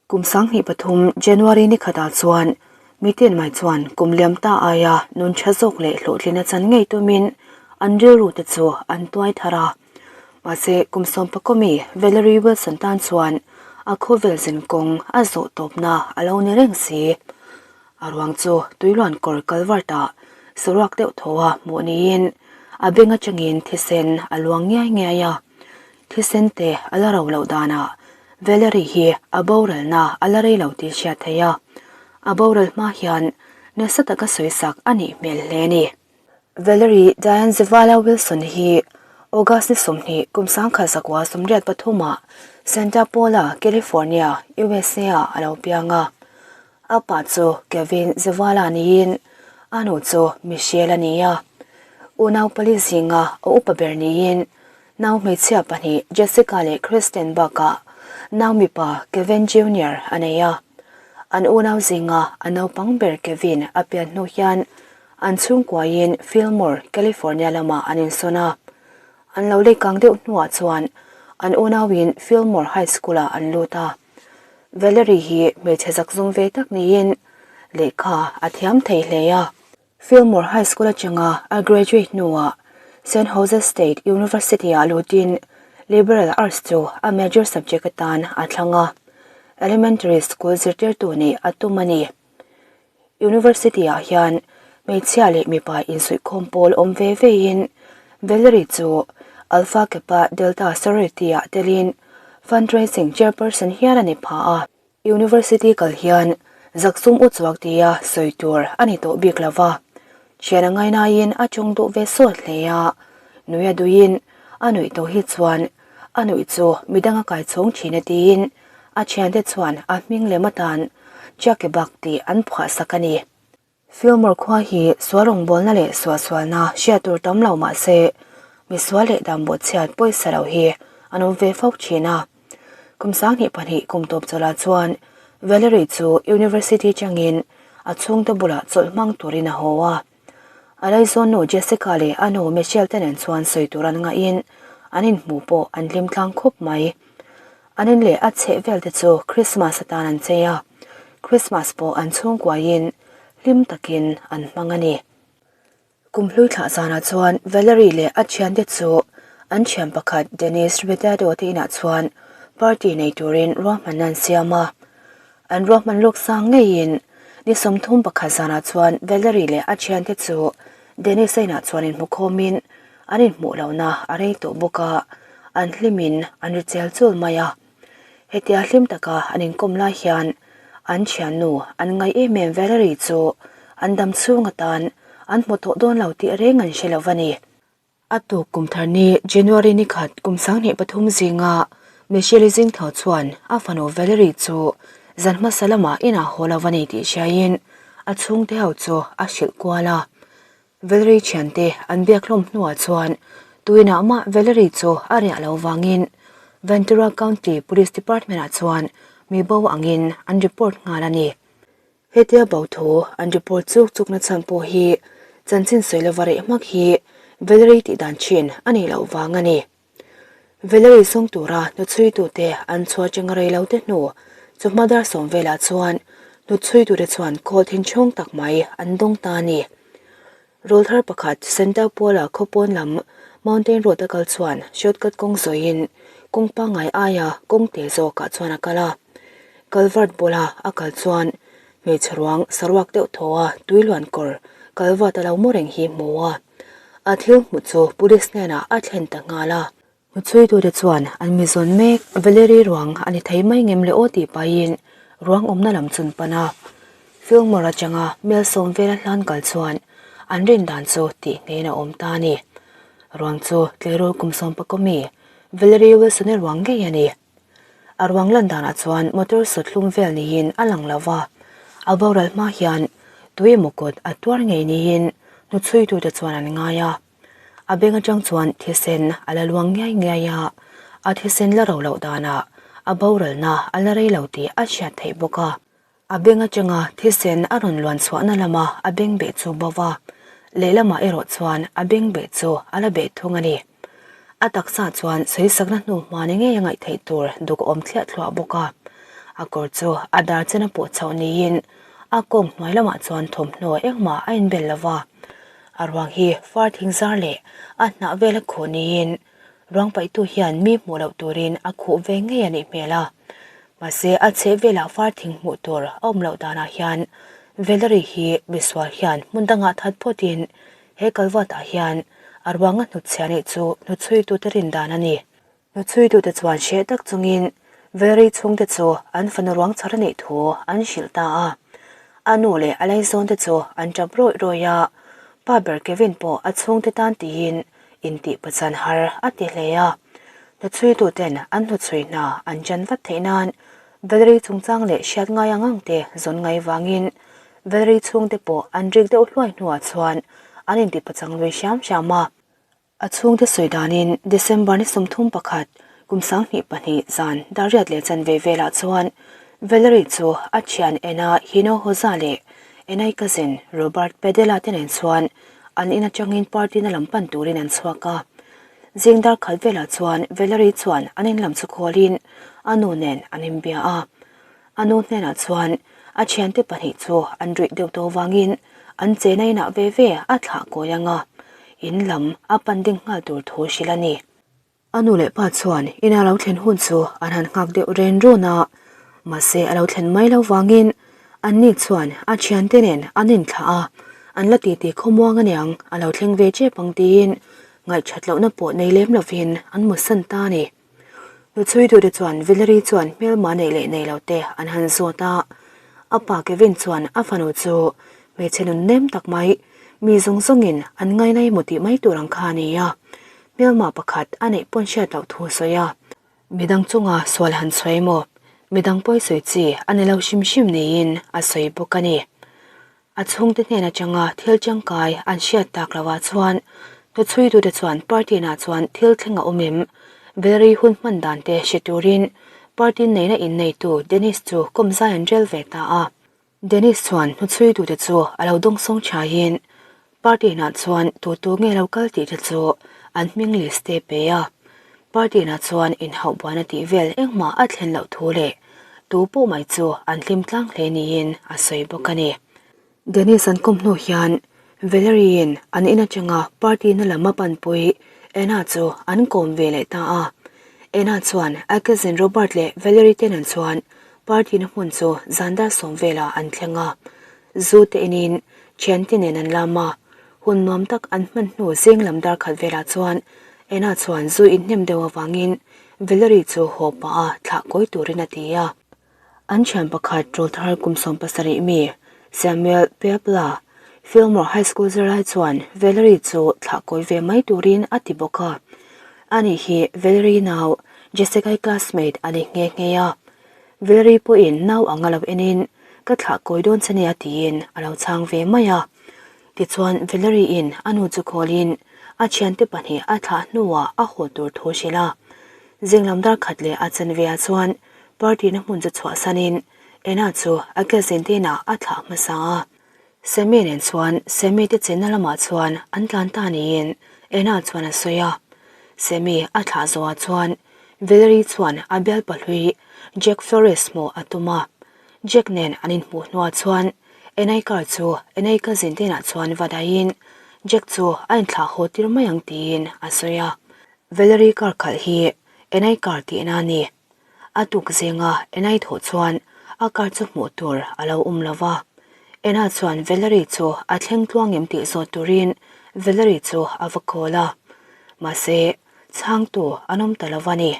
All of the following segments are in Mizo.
Kum 2003 January ni khatah chuan mitin mai chuan kum liam ta aia nun tha zawk leh hlawhtlina chan ngei tumin an rilru te chu an tuai thar a. Mahse kum sawmpakawmi Valerie Wilson tan chuan a khawvel zin kawng a zawh tawpna a lo ni reng si. A ruang chu tuiluan kawr culvert ah saruak deuh tho a hmuh niin a beng atangin thisen a luang ngiai ngiai a. Thisen te a la ro loh danah Valerie hi a boralna a la rei lo tih hriat theih a, a boral hma hian nasa taka sawisak a nih hmel hle a ni. Valerie Diane Zavala Wilson hi August ni 20 kum 1983 ah Santa Paula, California, USA ah a lo piang a. A pa chu Kevin Zavala niin a nu chu Michelle a ni a. Unau pali zinga a upa ber niin Nau hmeichhia pahnih Jessica leh Kristen bakah nau mipa Kevin Junior a nei a. An unau zinga a naupang ber Kevin a pian hnu hian an chhungkuaiin Fillmore, California lamah an insawn a. An lo leikang deuh hnuah chuan an unauin Fillmore High School-ah an lut a. Valerie hi hmeichhe zakzum ve tak niin lehkha a thiam thei hle a. Fillmore High School atanga a graduate hnuah San Jose State University-ah lutin Liberal Arts chu a major subject atan a thlang a, elementary school zirtirtu nih a tum a ni. University-ah hian hmeichhia leh mipa insuihkhawm pawl awm ve vein Valerie chu Alpha Kappa Delta Sorority-ah telin fundraising chairperson hial a ni pha a. University kal hian zaksum u chuak tia sawi tur a ni tawh bik lo va, thian a ngainaiin a chawng duh ve sawt hle a, nui a duiin a nuih tawh hi chuan a nuih chu midang a kai chhawng thin a tiin a thiante chuan a hming lem atan Chakebak tih an phuah sak a ni. Fillmore khua hi sual rawngbawlna leh suahsualna hriat tur tam lo mah se, misual leh dan bawhchhiat pawisa lo hi an awm ve fo thin a. Kum 22 kum tawp chawlhah chuan Valerie chu University changin a chhungte bulah chawlh hmang turin a haw a. A laizawn nu Jessica leh a nu Michelle te nen chuan sawi tur an ngahin an inhmuh pawh an hlim tlang khawp mai. An in leh a chheh vel te chu Christmas atan an chei a, Christmas pawh an chhungkuaiin hlim takin an hmang a ni. Kum hlui thlah zanah chuan Valerie leh a thiante chu an thian pakhat Dennis Ritado te inah chuan party nei turin ruahmanna an siam a. An ruahman lawk sang ngeiin ni 31 zanah chuan Valerie leh a thiante chu Dennis-a inah chuan inhmukhawmin An inhmuh lohna a rei tawh bawk a, an hlimin an ri chel chul mai a. Hetia hlim taka an inkawm lai hian an thiannu an ngaih em em Valerie chu an dam chhung atan an hmu tawh dawn lo tih reng an hre lo va ni. A tuk kum thar ni January ni khat kum 2003 zinga Michelle Zingtho chuan a fanu Valerie chu zan hmasa lamah inah haw lo va ni tih hriaiin a chhungte ho chu a hrilh kual a. Valerie thiante an biak hlawm hnuah chuan tuinah mah Valerie chu a riah lo vangin Ventura County Police Department-ah chuan mi bo angin an report nghal a ni. Hetia bo thu an report chuk chukna chhan pawh hi chanchin sawi lova reh hmak hi Valerie tih dan thin a nih loh vang a ni. Valerie zawng tura hnuchhuitute an chhuah cheng rei lo te hnu chu hma dar sawm velah chuan hnuchhuitute chuan call thinchhawng tak mai an dawng ta a ni. Rawlthar pakhat Santa Paula khawpawn lam Mountain Road a kal chuan shortcut kawng zawiin kawng pangngai aia kawng te zawkah chuan a kal a. Culvert bula a kal chuan hmeichhe ruang saruak deuh thaw a tuiluan kawr culvert a lo mu reng hi hmu a. A thil hmuh chu police hnenah a thlen ta nghal a. Hmuchhuitute chuan an mi zawn mek Valerie ruang a ni thei mai ngem le aw tih pahin ruang awmna lam chun pan a. Fillmore atanga mel sawm vela hlan kal chuan an rin dan chu tih ngeiin a awm ta a ni. Ruang chu tleirawl kum sawm pakua mi Valerie Wilson-i ruang ngei a ni. A ruang lan danah chuan motor sut hlum vel niin a lang lo va, a boral hma hian tui emaw kut a tuar ngei niin hnuchhuitute chuan an ngai a. A beng atang chuan thisen a la luang ngiai ngiai a, a thisen la ro loh danah a boralna a la rei lo tih a hriat theih bawk a. A beng atanga thisen a rawn luan chhuahna lama a beng beh chu bo va, lehlamah erawh chuan a beng beh chu a la beh thung a ni. A taksa chuan sawisakna hnu hma ni ngei a ngaih theih tur duk a awm thliah thluah bawk a. A kawr chu a dar chen a pawh chhoh niin a kawng hnuai lamah chuan thawmhnaw engmah a inbel lo va. A ruang hi far thing zar leh a hnah vel a khuh niin ruang paihtu hian mi hmuh loh turin a khuh ve ngei a nih hmel a. Mahse a chheh velah far thing hmuh tur a awm loh danah hian Valerie hi misual hian hmun dangah that phawtin he kalvat ah hian a ruanga hnutchhiah nih chu hnuchhuitute rin dan a ni. Hnuchhuitute chuan hreh tak chungin Valerie chhungte chu an fanu ruang chhar a nih thu an hrilh ta a. A nu leh a laizawnte chu an tap rawih rawih a, pa ber Kevin pawh a chhungte tan tiin intih pachan har a ti hle a. Hnuchhuituten an hnuchhui hna an chan vat theih nan Valerie chungchang leh hriat ngai ang ang te zawn ngai vangin Valerie chhungte pawh an rik deuh hluai hnuah chuan an inti pachang lui hriam hriam a. A chhungte sawi danin December ni 31, kum 2002 zan Dariat leh chanve velah chuan Valerie chu a thian Ena Hinojosa leh Enai cousin Robert Padilla te nen chuan an in atangin party na lam pan turin an chhuak a. Zing dar khat velah chuan Valerie chuan an in lam chu khawlin a nu nen an inbia a. A nu hnenah chuan a thiante pahnih chu an ruih deuh tawh vangin an chena inah ve ve a thlah kawi ang a, in lam a pan ding nghal tur thu hrilh a ni. A nu leh pa chuan ina lo thlen hun chu an han nghak deuh ren run a, mahse a lo thlen mai lo vangin anni chuan a thiante nen an inthlah a, an la titi khawmuang aniang a lo thleng ve tep ang tiin ngaihthat lohna pawh nei lem lovin an mutsan ta a ni. Hnuchhuitute chuan Valerie chuan hmelma neih leh nei lo te an han zawt a, a pa Kevin chuan a fanu chu hmeichhe nun nem tak mai, mi zawng zawngin an ngaina emaw tih mai tur ang kha a ni a, hmelma pakhat a neih pawn hriat loh thu a sawi a. Midang chunga sual han sawi emaw, midang pawi sawi chi a ni lo hrim hrim niin a sawi bawk a ni. A chhungte hnen atanga thil tangkai an hriat tak lohah chuan hnuchhuitute chuan party inah chuan thil thleng a awm em? Valerie hun hman dan te hre turin party neihna inneitu Dennis chu kawmzai an rel ve ta a. Dennis chuan hnuchhuitute chu a lo dawngsawng thaiin party inah chuan tu tu nge lo kal tih te chu an hming list te pe a. Party inah chuan inhauh buaina tih vel engmah a thlen loh thu leh Tu pawh mai chu an hlim tlang hle niin a sawi bawk a ni. Dennis an kawm hnu hian Valerie-in an in atanga party na lam a panpui Anna chu an kawm ve leh ta a. Anna chuan a cousin Robert leh Valerie te nen chuan party na hmun chu zan dar sawm velah an thleng a. Zu te inin thiante nen an lam a, hun nuam tak an hman hnu zing lam dar khat velah chuan Anna chuan zu inhnem deuh avangin Valerie chu haw pah a thlah kawi turin a ti a. An thian pakhat Ṭulthar kum 17 mi Samuel Puebla, Fillmore High School zirlai chuan Valerie chu thlah kawi ve mai turin a ti bawk a. Ani hi Valerie nau Jessica-i classmate a ni nghe nghe a. Valerie pawhin nau ang a lo enin ka thlah kawi dawn che nia tiin a lo chhang ve mai a. Tichuan Valerie-in a nu chu khawlin a thiante pahnih a thlah hnuah a haw tur thu hrilh a. Zinglam dar khat leh a chanve ah chuan party na hmun chu chhuahsanin Anna chu a cousin te inah a thlah hmasa a. Sammy nen chuan Sammy te chenna lamah chuan an tlan ta niin Anna chuan a sawi a. Sammy a thlah zawhah chuan Valerie chuan a bialpa hlui Jack Flores hmuh a tum a. Jack nen an inhmuh hnuah chuan Enai car chu Enai cousin te inah chuan va daihin Jack chu a inthlah haw tir mai ang tiin a sawi a. Valerie car khalh hi Enai car tihna a ni. A tuk zinga Enai thawh chuan a car chu hmuh tur a lo awm lo va. Ena chuan Valerie chu a thleng tluang em tih zawt turin Valerie chu a va call a. Mahse, chhangtu an awm ta lo va ni.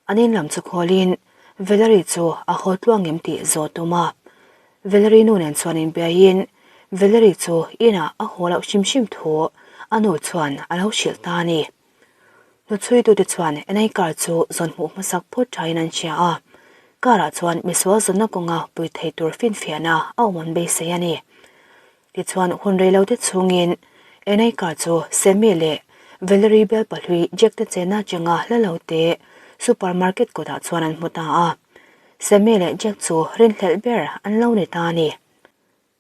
An in lam chu call-in Valerie chu a haw tluang em tih zawh tum a. Valerie nu nen chuan inbiaiin Valerie chu inah a haw loh hrim hrim thu a nu chuan a lo hrilh ta a ni. Hnuchhuitute chuan NI car chu zawn hmuh hmasak phawt thain an hria a, car ah chuan misual zawnna kawnga pui thei tur finfiahna a awm an beisei a ni. Tichuan hun reilote chhungin NI car chu Sammy leh Valerie bial pahlui Jack te chenna atanga hla lo te supermarket kawtah chuan an hmu ta a. Sammy leh Jack chu rinhlelh ber an lo ni ta a ni.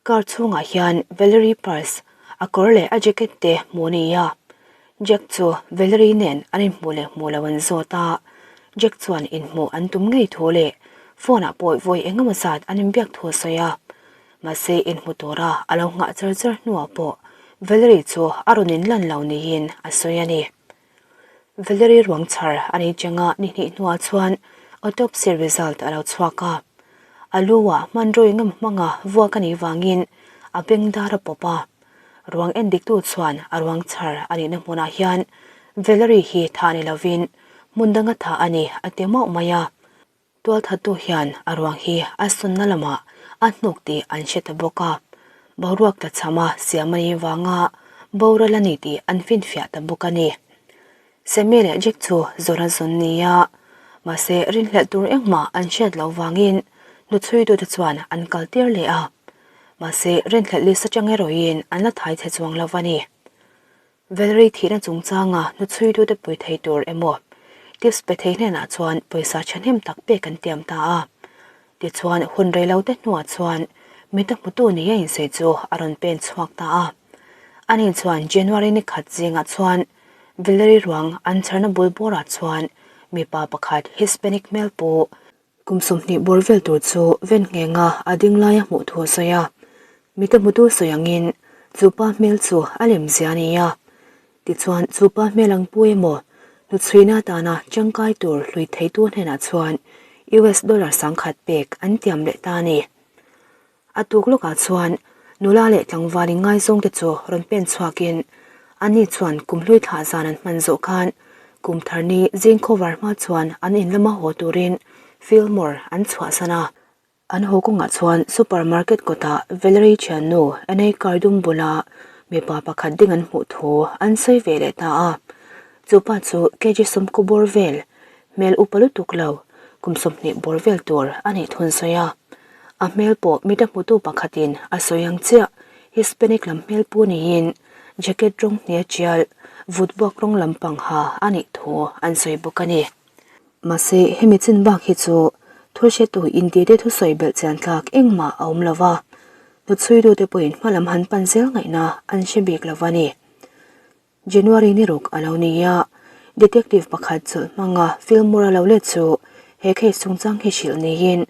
Car chhungah hian Valerie purse, a kawr leh a jacket te hmuh a ni a. Jack chu Valerie nen an inhmuh leh hmuh lo an zawt a. Jack chuan inhmuh an tum ngei thu leh. Phone-ah pawh vawi engemaw zat an inbiak thu a sawi a. Mahse inhmu tura a lo nghah char char hnuah pawh Valerie chu a rawn inlan lo niin a sawi a ni. Valerie ruang chhar a nei changa ni hnih hnuah chuan autopsy result a lo chhuak a. A lu-ah hmanraw engemaw hmanga vuak a nih vangin a beng dar a pawp a. Ruang en diktu chuan a ruang chhar a nihna hmunah hian Valerie hi thah ni lovin hmun danga thah a ni a ti mauh mai a. Tualthattu hian a ruang hi a sunna lamah a hnuk tih an hre ta bawk a, boruak tlachhama siam a nih vanga boral a ni tih an finfiah ta bawk a ni. Sammy leh Jack chu zawn a zawn ni a, mahse rinhlelh tur engmah an hriat loh vangin hnuchhuitute chuan an kal tir leh a, mahse rinhlelh list atang erawhin an la thai chhe chuang lo a ni. Valerie thihna chungchanga hnuchhuitute pui thei tur emaw tips pe thei hnenah chuan pawisa thahnem tak pek an tiam ta a. Tichuan hun rei lo te hnuah chuan mita hmutu nia insawi chu a rawn pen chhuak ta a. Ani chuan January ni khat zingah chuan Valerie ruang an chharna bul bawrah chuan mipa pakhat Hispanic hmel pu Kum 20 bawr vel tur chu ven nghenga a ding laia hmuh thu a sawi a, mite hmutu sawi angin chu pa hmel chu a lem zia a ni a. Tichuan chu pa hmel ang pu emaw hnuchhuina atana tangkai tur hlui theitu hnenah chuan US dollar 10,000 pek an tiam leh ta a ni. A tuk lawkah chuan nula leh tlangval inngaizawng te chu rawn pen chhuakin ani chuan kum hlui thlah zan an hman zawh khan kum thar ni zing khawvar hma chuan an in lama haw turin Fillmore an chhuahsan a. An haw kawngah chuan supermarket kawtah Valerie thiannu Anei car dum bula mipa pakhat ding an hmuh thu an sawi ve leh ta a. Chu pa chu kg 10 bawr vel hmel upa lutuk lo kum 20 bawr vel tur a nih thun sawi a. A hmel pawh mita hmutu pakhatin a sawi ang chiah, Hispanic lam hmel pu niin jacket rawng hnia tial, vut buak rawng lampang ha a nih thu an sawi bawk a ni. Mahse, hemi chin bak hi chu thuhretu intite thusawi belh chian tlak engmah a awm lo va, hnuchhuitute pawhin hmalam han pan zel ngaihna an hre bik lo va ni. January ni ruk a lo ni a, detective pakhat chawlh hmanga Fillmore a lo let chu he case chungchang hi hrilh niin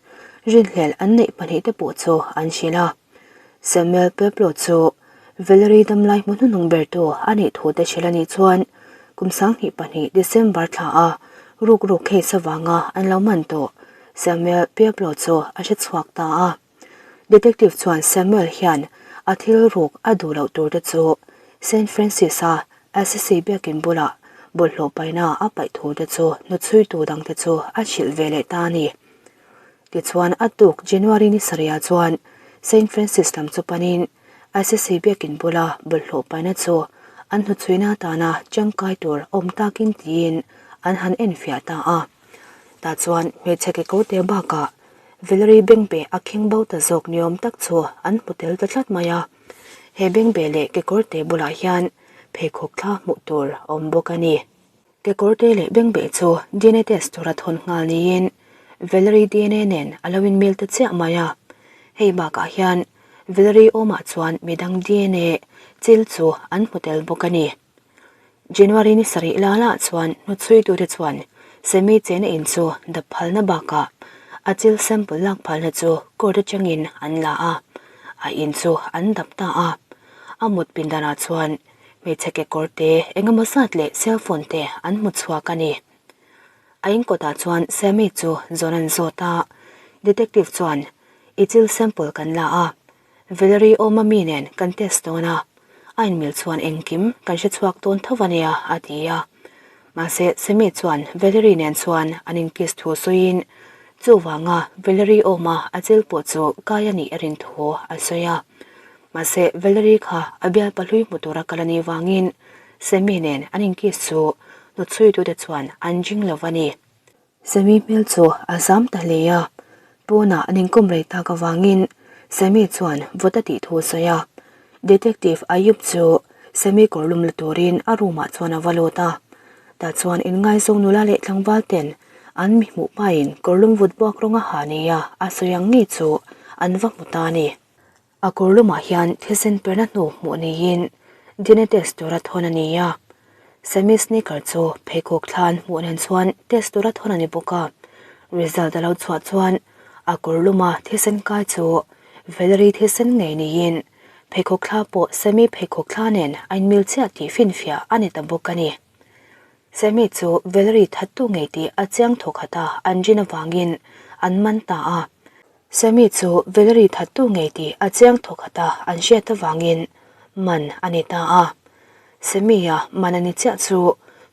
rinhlelh an neih pahnih te pawh chu an hrilh a. Samuel Pueblo chu Valerie damlai hmu hnuhnung bertu a nih thu te hrilh a nih chuan kum 22 December thla a ruk ruk case avanga an lo man tawh Samuel Pueblo chu a hre chhuak ta a. Detective chuan Samuel hian a thil ruk a duh loh tur te chu Saint Francis-a Assisi biakin bulah bawlhhlawh paina a paih thu te chu hnuchhuitu dang te chu a hrilh ve leh ta a ni. Tichuan a tuk January ni sarihah chuan Saint Francis lam chu panin Assisi biakin bula bawlhhlawh paina chu an hnuchhuina atana tangkai tur awm takin tiin an han enfiah ta a. Tah chuan hmeichhe kekawrte bakah Valerie Bengbe a kheng bo ta zawk ni awm tak chu an hmu tel ta tlat mai a. He Bengbe leh kekawrte bulah hian pheikhawk thla hmuh tur a awm bawk a ni. Kekawrte leh Bengbe chu dna test tura thawn nghal niin Valerie dna nen a lo inmil ta chiah mai a. Hei bakah hian Valerie awmah chuan midang dna chil chu an hmu tel bawk a ni. January ni sarih la lah chuan hnuchhuitute chuan Semi chena in chu dap phalna bakah a chil sample lak phalna chu court atangin an la a, a in chu an dap ta a. A mut pindanah chuan hmeichhe kekawr te engemaw zat leh cellphone te an hmu chhuak a ni. A in kawtah chuan Semi chu zawn an zawt a, detective chuan i chil sample kan la a, Valerie awma mi nen kan test dawn a, a inmil chuan engkim kan hre chhuak dawn tho a nia, a ti a. Mahse, Sammy chuan Valerie nen chuan an inkiss thu sawiin, chuvanga Valerie awma a chil pawh chu kai a nih a rin thu a sawi a. Mahse, Valerie kha a bialpa hlui hmu tura kal a nih vangin Sammy nen an inkiss chu hnawtchhuitute chuan an jing lo va ni. Sammy hmel chu a zam ta hle a, pawnah an inkawm rei tak avangin Sammy chuan vawt a tih thu a sawi a. Detective Ayub chu Sammy kawr lum la turin a room ah chuan a va lut a, tah chuan inngaizawng nula leh tlangval ten an mi hmuh pain kawr lum vut buak rawng a ha nia a sawi ang ngei chu an va hmu ta a ni. A kawr lumah hian thisen perna hnu hmuh niin dna test tura thawn a ni a. Sammy sneaker chu pheikhawk thlan hmuh nen chuan test tura thawn a ni bawk a. Result a lo chhuah chuan A kawr luma thisen kai chu Valerie thisen ngei niin pheikhawk thla pawh Sammy pheikhawk thla nen a inmil chiah tih finfiah a ni ta bawk a ni. Sammy chu Valerie thattu ngei tih a chiang thaw khat a, an rin avangin an man ta a. Sammy chu Valerie thattu ngei tih a chiang thaw khat a, an hriat avangin man a ni ta a. Sammy-a man a ni chiah chu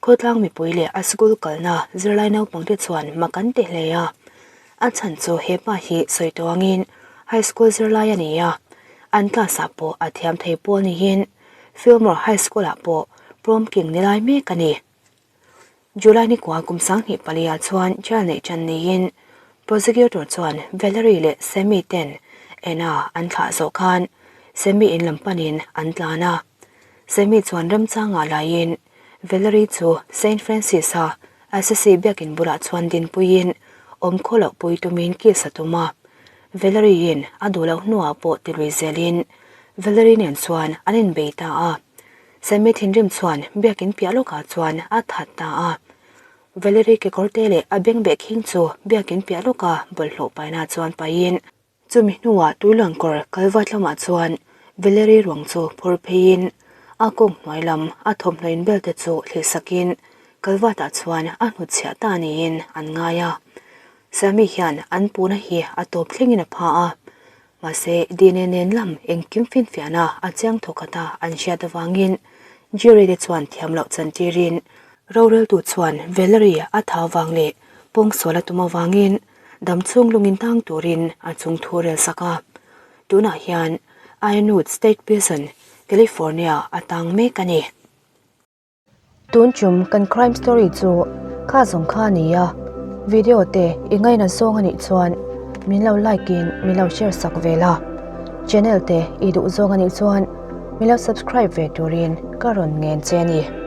khawtlang mipui leh a school kalna zirlai naupangte chuan mak an ti hle a. A chhan chu he pa hi sawi tawh angin high school zirlai a ni a, an class-ah pawh a thiam thei pawl niin Fillmore High School-ah pawh prom king ni lai mek a ni. July ni kua kum 24 ah chuan jail neih tan niin prosecutor chuan Valerie leh Sammy ten ena an thlah zawh khan Sammy in lam panin an tlan a. Sammy chuan remchangah laiin Valerie chu Saint Francis-a Assisi biakin bulah chuan dinpuiin awm khaw loh pui tumin kiss a tum a. Valerie-in a duh loh hnuah pawh tilui zelin Valerie nen chuan an inbei ta a. Sammy thinrim chuan biakin piah lawkah chuan a that ta a. Valerie kekawrte leh a bengbeh khing chu biakin piah lawka bawlhhlawh paina chuan paihin, chumi hnuah tuiluankawr kalvat lamah chuan Valerie ruang chu phur pheiin a kawng hnuai lam a thawmhnaw inbel te chu hlihsakin kalvatah chuan a hnutchhiah ta niin an ngai a. Sammy hian an puhna hi a tawp thlengin a pha a. Mahse, DNA nen lam engkim finfiahna a chiang thawkhat a an hriat avangin jury te chuan thiam loh chantirin roreltu chuan Valerie a tha vang leh pawngsual a tum avangin damchhung lungin tang turin a chung thu rel sak a. Tunah hian Ironwood State Prison, California a tang mek a ni. Tun chum kan crime story chu kha zawng kha a ni a, video te i ngaina zawng a nih chuan min lo like in min lo share sak ve la, channel te i duh zawng a nih chuan min lo subscribe ve turin ka rawn ngen che a ni.